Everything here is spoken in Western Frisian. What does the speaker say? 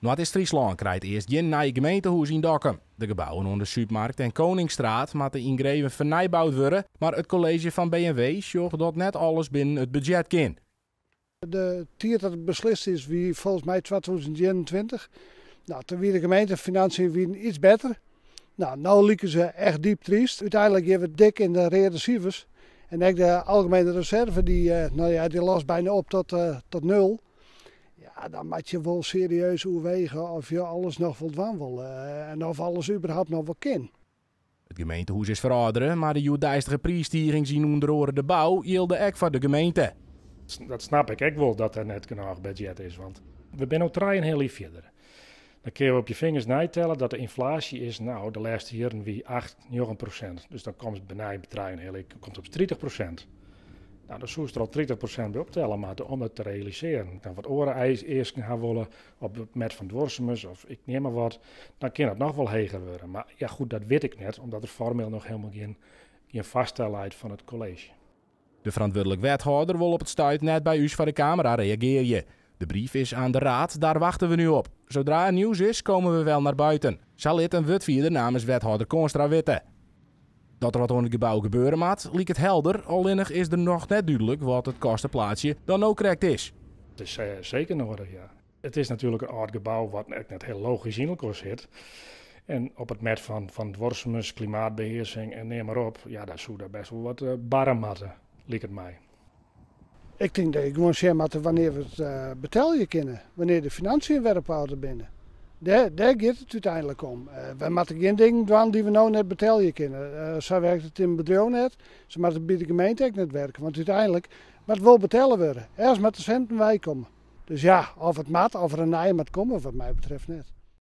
Noardeast-Fryslân krijt earst gjin nij gemeentehûs yn Dokkum. De gebouwen oan de Supermarkt en Koningsstraat moatte yngreven fernijboud wurde, mar it kolleezje fan B en W sjocht dat net alles binnen it budzjet kin. De tiid dat it beslist is wie folgens my 2021. No, toen wie de gemeentefinanciën wienen iets better. No, no liken se echt diep tryst. Uteinlik gean we dik yn de reade sifers. En ek de algemene reserve dy, no ja, dy lost byna op tot nul. Ja, dan moat je wol serieus oerwege of je alles noch wol dwaan wolle en of alles überhaupt noch wol kin. It gemeentehûs is ferâldere, mar de hjoeddeistige priisstigings yn ûnder oare de bou jilde ek foar de gemeente. Dat snap ik ek wol dat der net genôch budzjet is, want we binne no trijenheal jier fierder. Dan kinne we op je fingers neitelle dat de ynflaasje is, no, de lêste jierren wie 8, 9%. Dus dan komst benei trijenheal jier, komt op 30%. No, dan soest der al 30% by optelle moatte om dat te realisearjen. Dan wat oare easken ha wolle op it mêd fan duorsumens of ik neam mar wat, dan kin dat noch wol heger wurde. Mar ja, goed, dat wit ik net, omdat der formeel noch hielendal gjin foarstel leit fan it kolleezje. De ferantwurdlik wethâlder wol op it stuit net by ús foar de kamera reagearje. De brief is aan de raad, daar wachten we nu op. Zodra er nieuws is, komen we wel naar buiten. Sa lit in wurdfierder namens wethâlder Koornstra witte. Dat der wat oan it gebou gebeure moat, liket helder, allinnich is der noch net dúdlik wat it kosteplaatsje dan no krekt is. It is seker nedich, ja. It is natuerlik in âld gebou wat ek net hiel logysk yn elkoar sit. En op it mêd fan duorsumens, klimaatbehearsing en neam mar op, ja, daar soe der best wol wat barre moatte, liket my. Ik tink dat je gewoan sjen moatte wannear we it betelje kinne, wannear de financiën wer op oarder binne. Dêr giet it úteinlik om. Wy moatte gjin dingen dwaan dy't we no net betelje kinne. Sa werkt it yn in bedriuw net, sa moat it by de gemeente ek net werke, want úteinlik moat it wol betelle wurde. Ergens moat de sinten weikomme. Dus ja, of it moat, of der in nije moat komme, wat my betreft net.